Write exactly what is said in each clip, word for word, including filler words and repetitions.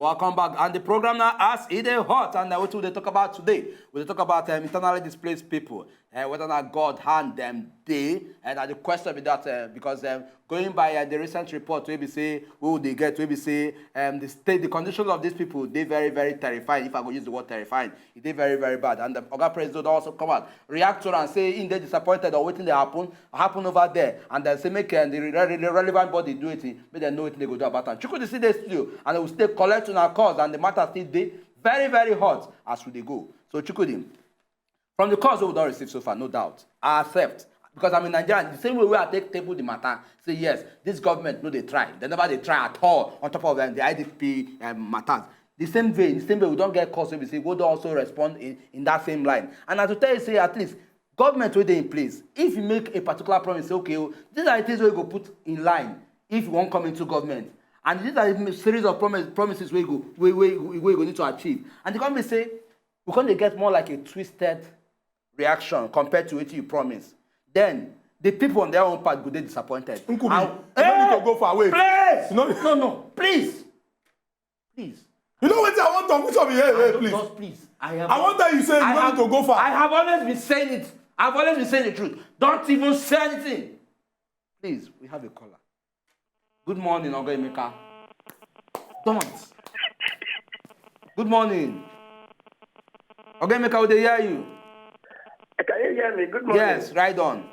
Welcome back. And the program now, as it is hot, and uh, what we dey talk about today? We dey talk about um, internally displaced people. Uh, whether or not God hand them day, and uh, the question be that uh, because um, going by uh, the recent report, we be say we will dey get, we be say um, the state, the conditions of these people, they very, very terrifying. If I go use the word terrifying, it is very, very bad. And the Oga President also come out, react to and say in they disappointed or waiting they happen, happen over there, and then say make uh, the, re- the relevant body do it, make them know what they go do about it. You could see the studio, and we still collect on our calls, and the matter still dey very, very hot as we dey go. So Chukwudi, from the calls we don receive so far, no doubt, accept. Because I'm in Nigeria, the same way we are take table the matter, say yes, this government no dey try. They never dey try at all on top of um, the I D P um, matters. The same way, the same way we don't get calls, we say we don't also respond in, in that same line. And as to tell you, say at least government wey dey in place, if you make a particular promise, say okay, oh, these are the things we go put in line if you won't come into government. And these are a series of promise, promises we go we, we, we, we go need to achieve. And the government say we come dey get more like a twisted reaction compared to what you promise. Then the people on their own part go dey disappointed. Nkubi, you no need to go far. Wait. Please, You know- no, no, please, please. You know what I want to talk with you here, here, please. Just please. I have. I want that you say you I don't have, need to go far. I have always been saying it. I've always been saying the truth. Don't even say anything. Please, we have a caller. Good morning, Oga Emeka. Don't. Good morning. Oga Emeka, we dey hear you. Can you hear me? Good morning. Yes, right on.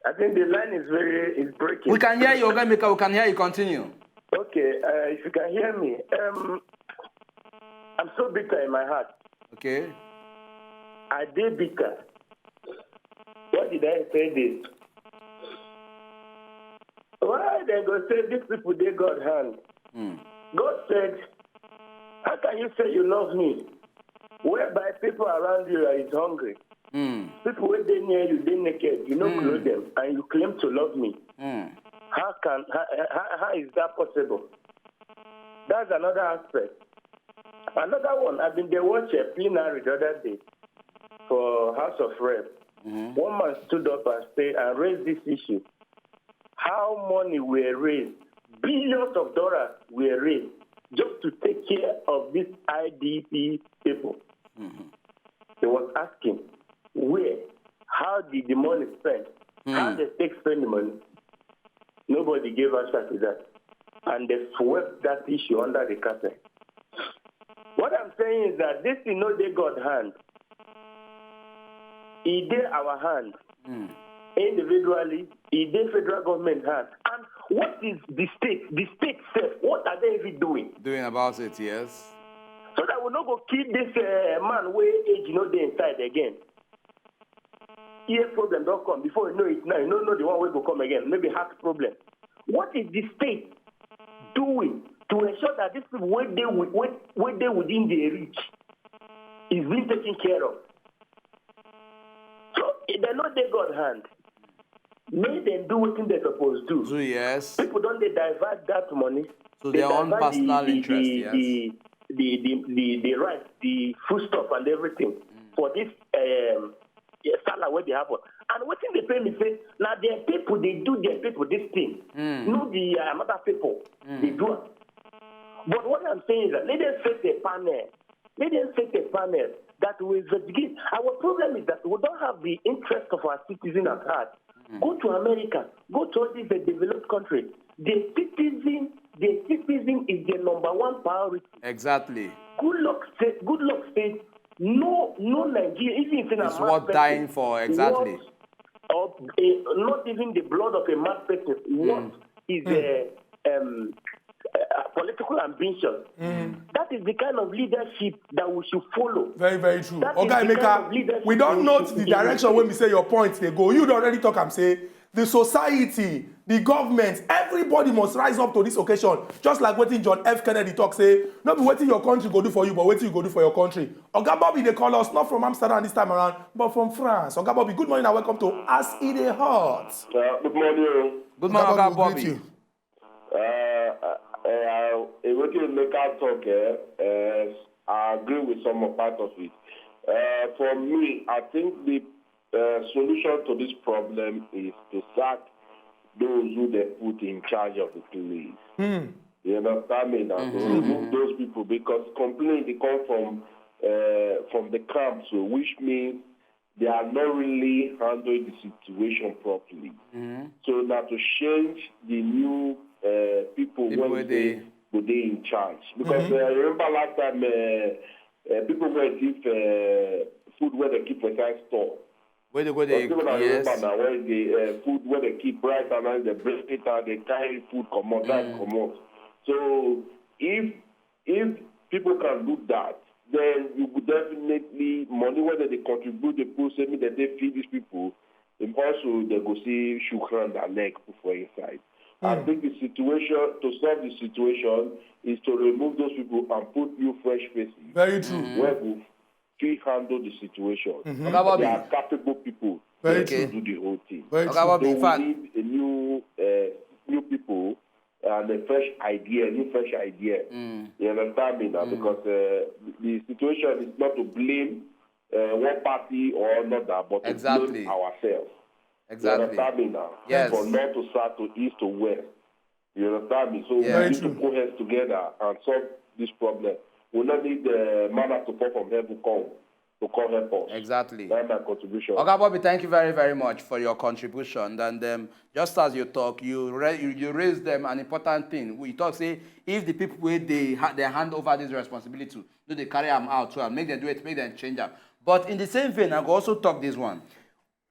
I think the line is very is breaking. We can hear you, Oga Emeka. We can hear you. Continue. Okay, uh, if you can hear me, um, I'm so bitter in my heart. Okay. I dey bitter. Why did I say this? Why they go say these people dey God hand? God said, "How can you say you love me, whereby people around you are is hungry? People wey dey near you dey naked, you no clothe them, and you claim to love me. How can how, how, how is that possible?" That's another aspect. Another one, I been dey watch a plenary the other day for House of Rep. One man stood up and say and raised this issue. How money were raised, billions of dollars were raised just to take care of these I D P people. He was asking, where? How did the money spend? How they take spend the money? Nobody gave answer to that. And they swept that issue under the carpet. What I'm saying is that this thing no dey God hand. E dey our hand. Individually, e dey federal government hand. And what is the state? The state sef, what are they even doing? Doing about it, yes. So that we no go kill this uh, man wey age no dey inside again. Ear problem don come before you know it now. You no know the one wey go come again. Maybe heart problem. What is the state doing to ensure that these people wey dey wi- wey wey dey within their reach is being taken care of? So if dem no dey God hand, make dem do wetin dem suppose do. So yes. People don dey divert that money. So They their own divert personal the, the, interest, the, yes. the, the, the, the, the rice, the foodstuff and everything for this um, yeah, salary wey dey happen. And wetin dey pain me say na their people dey do their people this thing, no be uh, another people dey do am. But what I'm saying is that let them set a panel, let them set a panel that will investigate. Our problem is that we don't have the interest of our citizens at heart. Go to America, go to all these uh, developed countries. The citizen, the citizen is the number one priority. Exactly. Good luck, say, good luck, say no, no Nigeria, even if in It's worth dying for, exactly. Of a, not even the blood of a mad person. What is a um, uh, political ambition? That is the kind of leadership that we should follow. Very, very true. That is Oga the kind of Emeka, leadership we don't we know should the be direction when taking. We say your point they go. You don already talk am say the society, the government, everybody must rise up to this occasion. Just like wetin John F Kennedy talk say, no be wetin your country go do for you, but wetin you go do for your country. Oga Bobby dey call us not from Amsterdam this time around, but from France. Oga Bobby, good morning and welcome to As E Dey Hot. Uh, good morning. Oh. Good morning, Oga Oga Bobby, we Bobby. greet you. Uh, uh, uh, wetin Emeka talk, eh, uh, I agree with some of part of it. Uh, for me, I think the uh, solution to this problem is to sack those who they put in charge of the police. You understand me now? To remove those people, because complaint they come from uh, from the camp, so which means they are not really handling the situation properly. So now to change the new uh, people, People when wey they dey- go dey in charge, because uh, I remember last time uh, uh, people were thief uh, food where they keep for inside store. Wey dey go But dey people na remember yes. Now when the uh, food where they keep right and then they break it and they carry food comot, that comot. So if if people can do that, then you go definitely money where they contribute the pool say make they dey feed these people. And also they go see shook hand and leg put for inside. I think the situation to solve the situation is to remove those people and put new fresh faces. Very true. Where go fit handle the situation. Oga Bobby, They are capable people Very to Okay. do the whole thing. Very Oga true. Bobby, So in we fact, need a new uh, new people and a fresh idea, new fresh idea. You understand me now? Because uh, the situation is not to blame uh, one party or another, but to Exactly. blame ourselves. You exactly. Understand me now? Yes. From north to south to east to west. You understand me? So Yeah. we need Very to put heads together and solve this problem. We don't need the manna to fall from heaven come to come help us. Exactly. That's my contribution. Oga Bobby, thank you very, very much for your contribution. And um, just as you talk, you, re- you you raised them an important thing. We talk say if the people wey dey ha- they hand over this responsibility to, do they carry them out to and make them do it, make them change them. But in the same vein, I go also talk this one.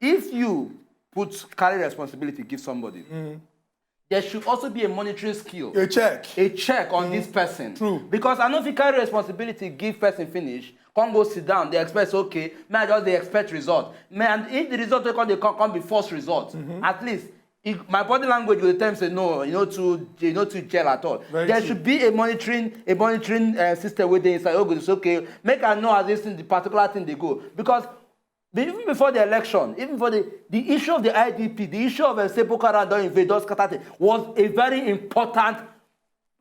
If you put carry responsibility, give somebody, there should also be a monitoring skill. A check. A check on this person. True. Because I know if you carry responsibility, give person finish, come go sit down, they expect okay, may I just they expect result. May and if the result they come, they come, come be false result. At least if my body language will tell me say no, you know to you know to gel at all. Very There true. Should be a monitoring a monitoring uh, system where they inside. Okay, it's okay. Make I know as this thing, the particular thing they go because be- even before the election, even for the the issue of the I D P, the issue of uh, say Boko Haram don invade, don scatter thing, was a very important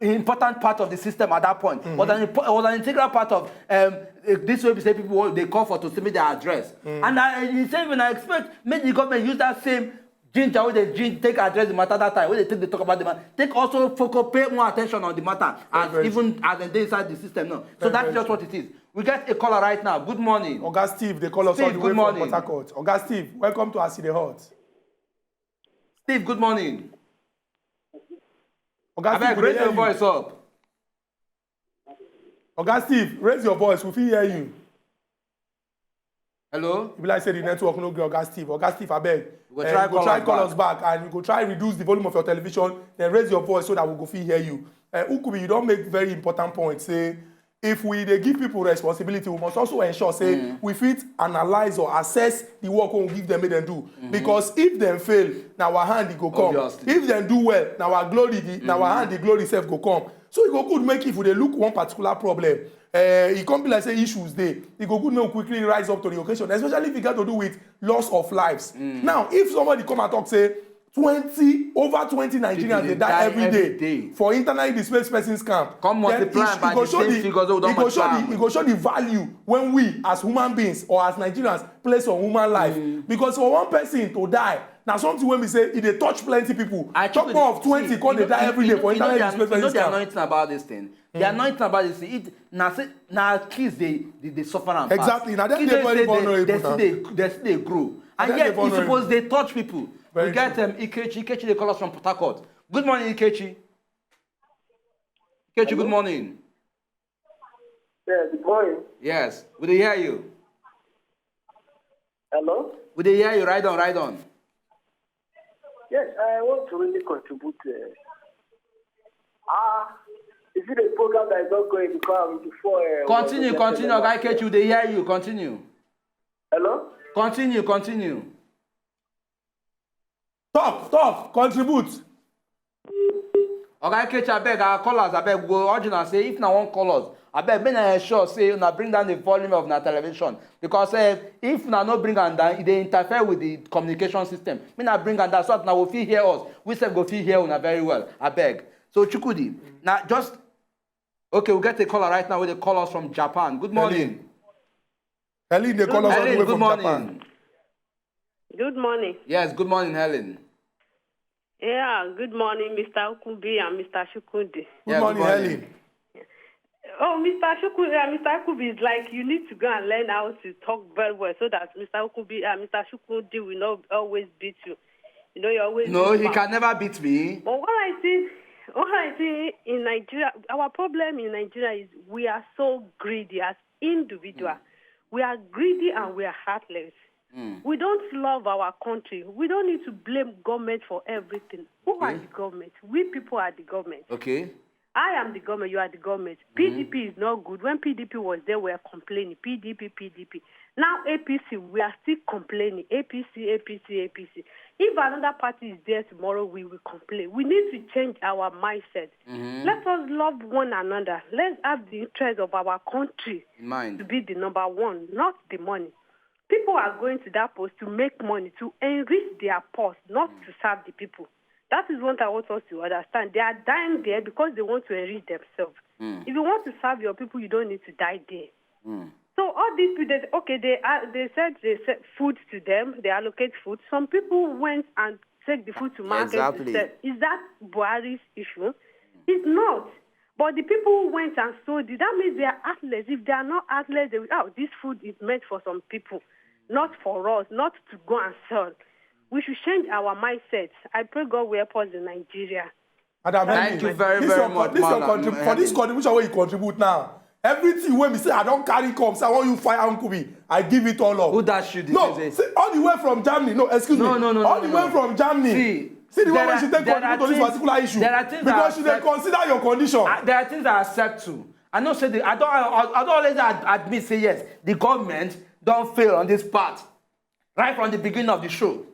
important part of the system at that point. Was an impo- was an integral part of um, uh, this way we say people want- they call for to submit their address. And I, in the same way, I expect make the government use that same ginger wey they gin take address the matter that time wey they take dey talk about the matter, take also focus pay more attention on the matter as Very even as dem dey inside the system now. So Very, that's very just what it is. We get a caller right now. Good morning. Oga Steve, they call us all Steve, the good way morning. From Port Harcourt. Oga Steve, welcome to As E Dey Hot. Steve, good morning. Oga Steve, Abeg, we raise dey your hear you. Voice up. Oga Steve, raise your voice. We fit hear you. Hello. E be like say the network no gree Oga Steve. Oga Steve, abeg. You go Eh, try you go call try us call back. Us back and you go try reduce the volume of your television. Then raise your voice so that we go fit hear you. Uh, Ukubi, you don make very important point. Say if we dey give people responsibility, we must also ensure say we fit analyze or assess the work wey we give them make dem do. Because if dem fail, na our hand e go come. Obviously. If dem do well, na our glory, the, na our hand the glory sef go come. So e go good make if we dey look one particular problem, uh, e come be like say issues dey. E go good make we quickly rise up to the occasion, especially if e get to do with loss of lives. Now, if somebody come and talk say twenty over twenty Nigerians People dey dey die die every every day day. For internally displaced persons camp. Come Then multiply e- am by e go the show same the- figures wey we don e go show multiply the- am. E go show the value when we as human beings or as Nigerians place on human life. Because for one person to die, na something wey be say e dey touch plenty people. I Talk more of twenty come dey die every day for internally displaced You know persons the camp. Anointing about this thing. The anointing about this thing. It, na say na kids dey dey dey suffer am pass. Exactly, na dem Kids dey very dey- vulnerable They now. still dey they still dey grow. And dem dey yet e vulnerable. Suppose dey touch people. Very We get um, Ikechi. Ikechi dey call us from Port Harcourt. Good morning, Ikechi. Ikechi, good morning. Yeah, good morning. Yes, we dey hear you. Hello? We dey hear you. Ride on, ride on. Yes, I want to really contribute. Uh, ah, is it a program that is not going to come before? Uh, Continue, was continue, yesterday? Oga Ikechi. We dey hear you. Continue. Hello? Continue, continue. Talk, talk, contribute. Oga Ikechi, abeg, our callers, abeg, we go urge una say if una wan call us, abeg, make una ensure say una bring down the volume of una television because eh, if una no bring am down, e dey interfere with the communication system. Make una bring am down so that una go fit hear us. We sef go fit hear una very well. Abeg. So Chukwudi, na just okay. We get a caller right now wey dey call us from Japan. Good morning. Helen, they call us all the Helen, way good from morning. Japan. Good morning. Yes, good morning, Helen. Yeah, good morning, Mister Okubi and Mister Shukundi. Good morning, Helen. Oh, Mister Shukundi, uh, Mister Okubi, is like you need to go and learn how to talk very well so that Mister Okubi, uh, Mister Shukundi will not always beat you. You know, you always No, beat he him. Can never beat me. But what I see, what I see in Nigeria, our problem in Nigeria is we are so greedy as individuals. We are greedy and we are heartless. We don't love our country. We don't need to blame government for everything. Who are Okay. The government? We people are the government. Okay. I am the government, you are the government. P D P is not good. When P D P was there, we were complaining. P D P, P D P. Now A P C, we are still complaining. A P C, A P C, A P C. If another party is there tomorrow, we will complain. We need to change our mindset. Let us love one another. Let's have the interest of our country In mind. To be the number one, not the money. People are going to that post to make money, to enrich their purse, not to serve the people. That is what I want us to understand. They are dying there because they want to enrich themselves. If you want to serve your people, you don't need to die there. So all these people, they, okay, they uh, they said they sent food to them, they allocate food. Some people went and take the food to market Exactly. to sell. Is that Buhari's issue? It's not. But the people who went and sold it, that means they are heartless. If they are not heartless, they will, oh, this food is meant for some people, not for us, not to go and sell. We should change our mindset. I pray God will help us in Nigeria. Madam Thank Henry, you very, this very your, much, this your Madam contrib- for this Henry. Contribution wey you contribute now, everything wey be say I don carry come, say I wan you fire Nkubi, I give it all up. Who dash you the No, thing? See, all the way from Germany. No, excuse No, me. No, no, All no, the no. Way from Germany. See, See the way there she are- take there are contribute to this things- particular issue there are things that because she dey affect- consider your condition. Ah, there are things I accept too. I know say the, I don't I, I don't always ad- admit say yes, the government don't fail on this part right from the beginning of the show.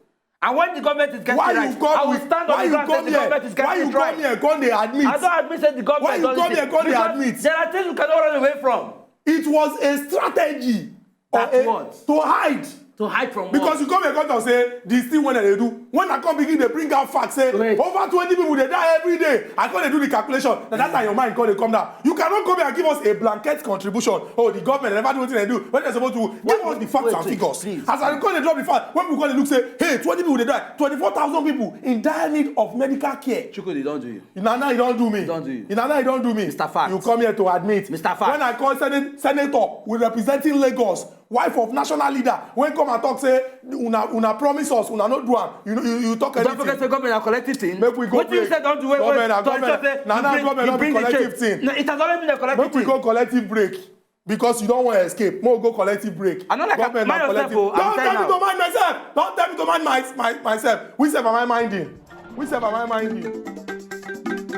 And when the government is getting Why right, you come I will with, stand why on the you ground say come the here? Government is Why getting you it come right. Here? Come dey admit. I don't admit say the government Why you don't come do here? It Come dey because Admit. There are things you cannot run away from. It was a strategy or That a, what? To hide. To hide from Because what? You come here come talk say this thing wey I dey do. When I come begin dey bring out facts say Wait. Over twenty people dey die every day. I come dey do the calculation. Na that time your mind come dey come down. You cannot come here and give us a blanket contribution. Oh, the government never do wetin dem do. When dem suppose to give us the facts Wait, and wait, figures. Please. As I come dey drop the fact, when people come dey look say, hey, twenty people dey die, twenty-four thousand people in dire need of medical care. Chukwudi don do you. Inana, you don do me. Don do you. Inana, you don do me. Mister Fact. You come here to admit. Mister Fact. When I call Senate, Senator, we representing Lagos, wife of national leader, when come and talk say, una, una promise us, una no do am. You, know, you, you talk Don't anything. Forget say government are collective thing. Make we go What you break. Said don't do it. Government, Wait, government, say na, you na, bring- government you no be bring the collective change. Thing. No, it has always been a collective Make we thing. Go collective break because you don't want to escape. Make we go collective break. I no like Government mind na yourself, collective. Oh, I'm Don't telling tell me you. To mind myself. Don't tell me to mind my, my, myself. We self am I minding. We self am I minding.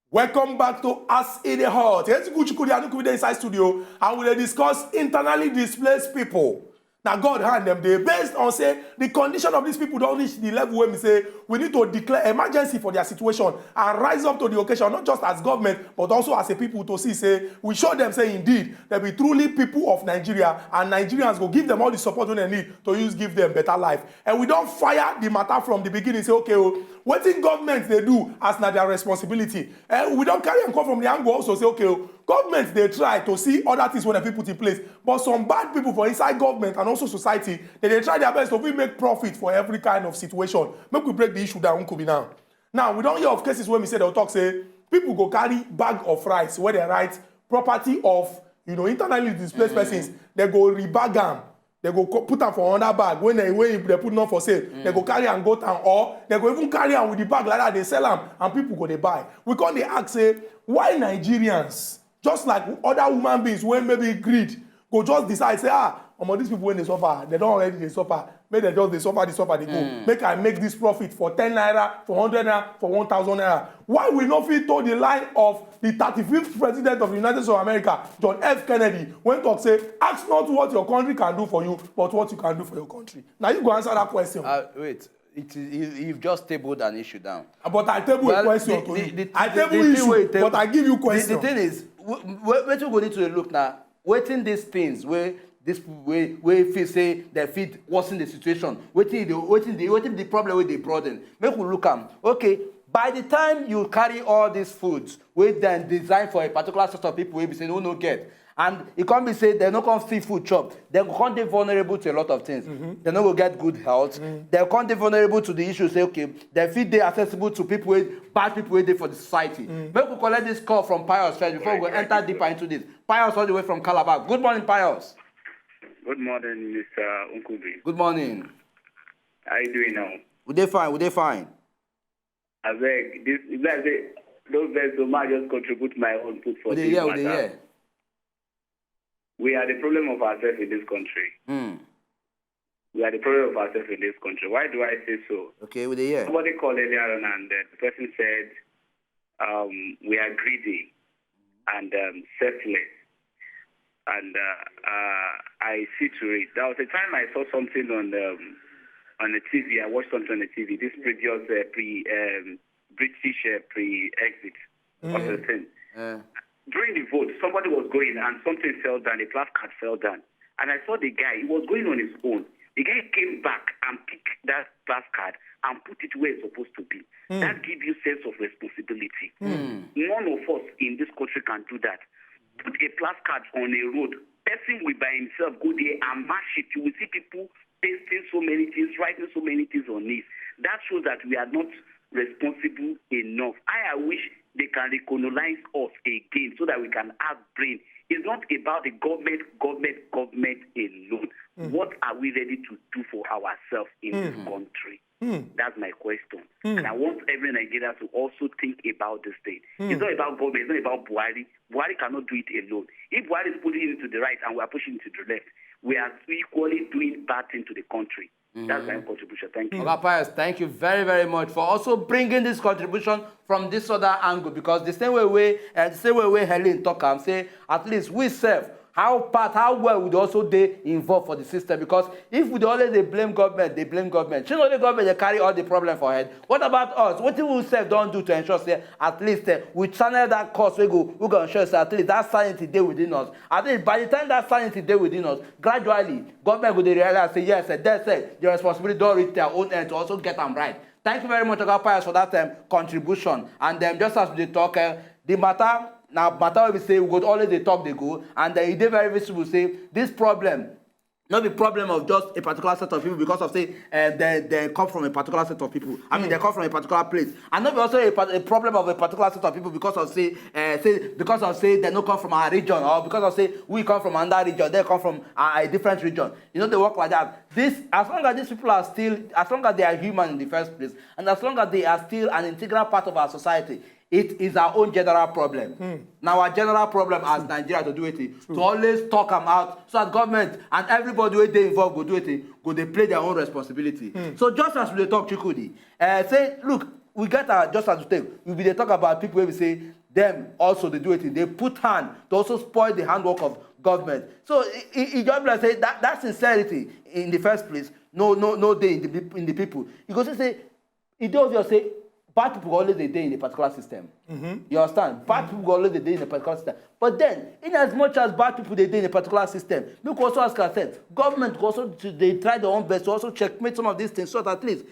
Welcome back to As E Dey Hot. Eziku Chukwudi Anukwubi dey inside studio and we dey discuss internally displaced people. Na God hand dem dey based on say the condition of these people don reach the level wey be say we need to declare emergency for their situation and rise up to the occasion, not just as government but also as a people to see say we show them say indeed they be truly people of Nigeria and Nigerians go give them all the support wey they need to use give them better life. And we don fire the matter from the beginning say okay o, wetin government dey do as na their responsibility. And we don carry am come from the angle also say okay o, government dey try to see other things wey dem fit put in place, but some bad people for inside government and also society, they dey try their best to fit make profit for every kind of situation. Make we break the issue down, Nkubi, now. Now we don hear of cases wey be say dem talk say people go carry bag of rice wey dem write property of, you know, internally displaced persons, dem go rebag am, dem go co- put am for another bag wey dem wey dem put not for sale, dem go carry am go town or dem go even carry am with the bag like that dey sell am and people go dey buy. We come dey ask say why Nigerians, just like other human beings wey maybe greed, go just decide say ah, omo, these people wey dey suffer, dem don already dey suffer, make dem just dey suffer dey suffer dey go, make I make this profit for ten naira, for hundred naira, for one thousand naira. Why we no fit toe the line of the thirty-fifth president of the United States of America, John F Kennedy, wey talk say ask not what your country can do for you but what you can do for your country? Na you go answer that question. Uh, wait, it is, you, you've just tabled an issue down. But I table Well, a question the- to the- you. the- I the- table the thing issue, wey you table- but I give you The, question. The thing is, w- w- wetin we need to look now, wetin these things wey these people wey wey feel say dem fit worsen the situation, wetin the wetin the wetin the problem wey dey broaden, make we look am. Okay, By the time you carry all these foods wey dem design for a particular set of people wey be say no no get, and e come be say dem no come see food chop, dem go come dey vulnerable to a lot of things. Dem no go get good health. Dem come dey vulnerable to the issue say, okay, dem fit dey accessible to people wey, bad people wey dey for the society. Make we collect this call from Pius first before we go enter deeper into this. Pius, all the way from Calabar. Good morning, Pius. Good morning, Mister Nkubi. Good morning. How you doing now? We dey fine, we dey fine. Abeg, this, if I say, don't vex, so ma just contribute my own put for We dey this hear, we dey matter. Hear. We are the problem of ourselves in this country. Mm. We are the problem of ourselves in this country. Why do I say so? Okay, we dey hear. Somebody called earlier on and uh, the person said, um, we are greedy and um, selfless. And uh, uh, I see to it. There was a time I saw something on um, on the T V. I watched something on the T V. This previous uh, pre um, British uh, pre exit of the thing. Uh, During the vote, somebody was going and something fell down. A placard fell down, and I saw the guy. He was going on his own. The guy came back and picked that placard and put it where it's supposed to be. That gives you sense of responsibility. None of us in this country can do that. Put a placard on a road. Person will by himself go there and mash it. You will see people pasting so many things, writing so many things on it. That shows that we are not responsible enough. I, I wish they can recolonize us again so that we can have brain. It's not about the government, government, government alone. What are we ready to do for ourselves in this country? That's my question. And I want every Nigerian to also think about this thing. It's not about government, it's not about Buhari. Buhari cannot do it alone. If Buhari is putting it to the right and we are pushing it to the left, we are equally doing bad thing to the country. That's my contribution. Thank you. Oga Pius, thank you very, very much for also bringing this contribution from this other angle, because the same way wey uh, the same way wey Helen talk am say at least we sef, how part, how well we dey also dey involved for the system, because if we dey always dey blame government, dey blame government, shey no only government dey carry all the problem for head? What about us? Wetin we sef don do to ensure say at least uh, we channel that cost wey go we go ensure say at least that sanity dey within us? At least by the time that sanity dey within us, gradually government go dey realize say yes, uh, dem sef, the responsibility don reach their own end to also get am right. Thank you very much, Oga Pius, for that um, contribution. And um, just as we dey talk, uh, the matter na matter wey be say we go always dey talk dey go, and uh, e dey very visible say this problem no be problem of just a particular set of people because of say uh, they, they come from a particular set of people. I mean, they come from a particular place, and no be also a, par- a problem of a particular set of people because of say uh, say because of say they no come from our region, or because of say we come from another region, they come from a, a different region. You know, they work like that. This, as long as these people are still, as long as they are human in the first place, and as long as they are still an integral part of our society, it is our own general problem. Now, our general problem as Nigeria to do it, to always talk am out so that government and everybody wey dey involved go do it, go dey play their own responsibility. So just as we dey talk, Chukwudi, uh, say, look, we get our just as we take, we be dey talk about people wey be say them also dey do it, they put hand to also spoil the handwork of government. So e e e just be like say that that sincerity in the first place no no no dey in the peop- in the people. You go see say e dey obvious say bad people go always dey dey in a particular system. You understand? Bad people go always dey dey in a particular system. But then, in as much as bad people dey dey in a particular system, make we also ask ourselves, government go also to dey try their own best to also checkmate some of these things so that at least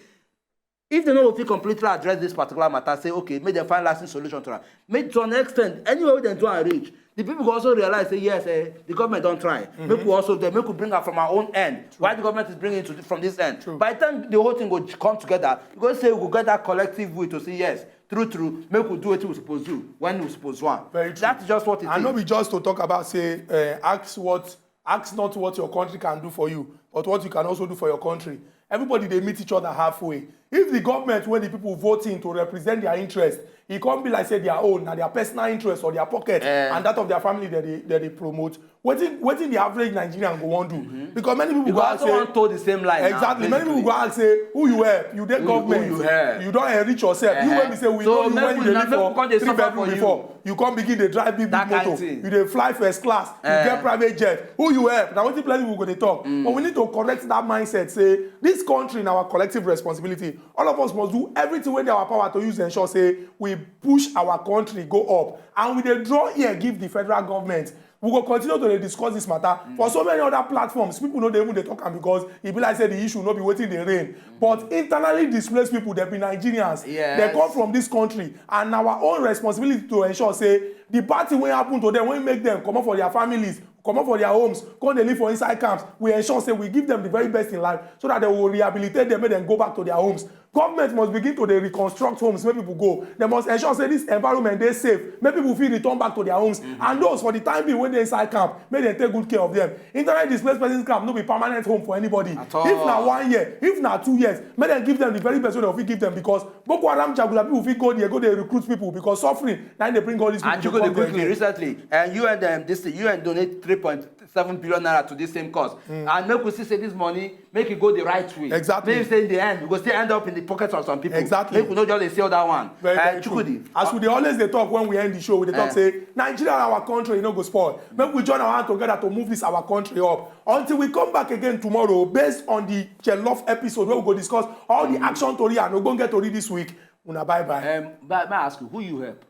if dem no go fit completely address this particular matter, say okay, make dem find lasting solution to am. Make to an extent, anywhere wey dem do am reach, the people go also realize say yes, eh, the government don try. Make we also dey make we bring am from our own end. Why the government is bringing it to from this end? By the time the whole thing go come together, you go say we go get that collective will to say yes, true true, make we do wetin we suppose do when we suppose do am. Very true. That's just what it is. And no be just to talk about say uh, ask what ask not what your country can do for you, but what you can also do for your country. Everybody dey meet each other halfway. If the government wey the people vote in to represent their interest, e come be like say their own na their personal interest or their pocket Eh. and that of their family that they that they promote. Wetin wetin the average Nigerian go wan do? Because many people You go go ask also say wan toe the same line now, exactly. Many people basically. Go ask say who you help? You dey Who- government. who you help? You don enrich yourself. You Eh. wey be say we So know you make when we you na- dey make for we come dey three suffer bedroom for you. Before. You come begin dey drive big big That kind motor. Thing. You dey fly first class. Eh. You get private jet. Who you help? Na wetin plenty people go dey talk. But we need to correct that mindset. Say this country na our collective responsibility. All of us must do everything wey dey our power to use ensure say we push our country go up. And we dey draw ear give the federal government. We go continue to dey discuss this matter for so many other platforms. People no dey even dey talk am because e be like say the issue no be wetin dey reign. But internally displaced people, dem be Nigerians. Yes. Dem come from this country, and our own responsibility to ensure say the bad thing wey happen to them, wey make them comot for their families, comot for their homes, come dey live for inside camps, we ensure say we give them the very best in life so that they will rehabilitate them, make them go back to their homes. Government must begin to dey reconstruct homes, make people go. They must ensure say this environment dey safe, make people fit return back to their homes. And those for the time being wey dey inside camp, make dem take good care of them. Internally displaced persons camp no be permanent home for anybody. At all. If na one year, if na two years, make dem give them the very best wey dem fit give them, because Boko Haram jaguda people fit go there, go dey recruit people, because suffering na im dey bring all these people And to Chukwudi, come there quickly, again. Recently, uh, U N, um, this thing, U N donate three point seven billion naira to this same cause, and make we see say this money make it go the right way. Exactly. Make say in the end we go still end up in the pockets of some people. Exactly. Make we no just dey see other one. Very, Uh, very true. Chukwudi. As we dey always dey talk when we end the show, we dey talk Eh. say Nigeria, our country, e no go spoil. Make we join our hand together to move this our country up. Until we come back again tomorrow, based on the Jollof episode where we go discuss all the action tori and ogbonge tori this week. Una bye bye. Um, but may I ask you, who you help?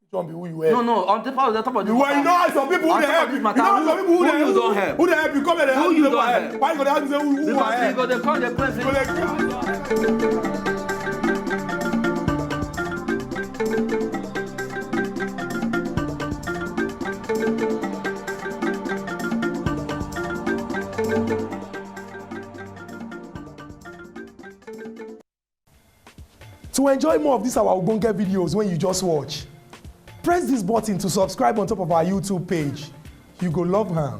John, be who you help. No, no, on top of the top of this You were, you know, some people who On dey top of help this you. Matter, You know, who, some people who who dey you help don't you. Help? Who dey help you? Come here, Who you who don't dey help? help? Why you go dey ask me say who, who I Because help? you go dey call the person. You go dey To enjoy more of these our ogbonge videos when you just watch, press this button to subscribe on top of our YouTube page. You go love am.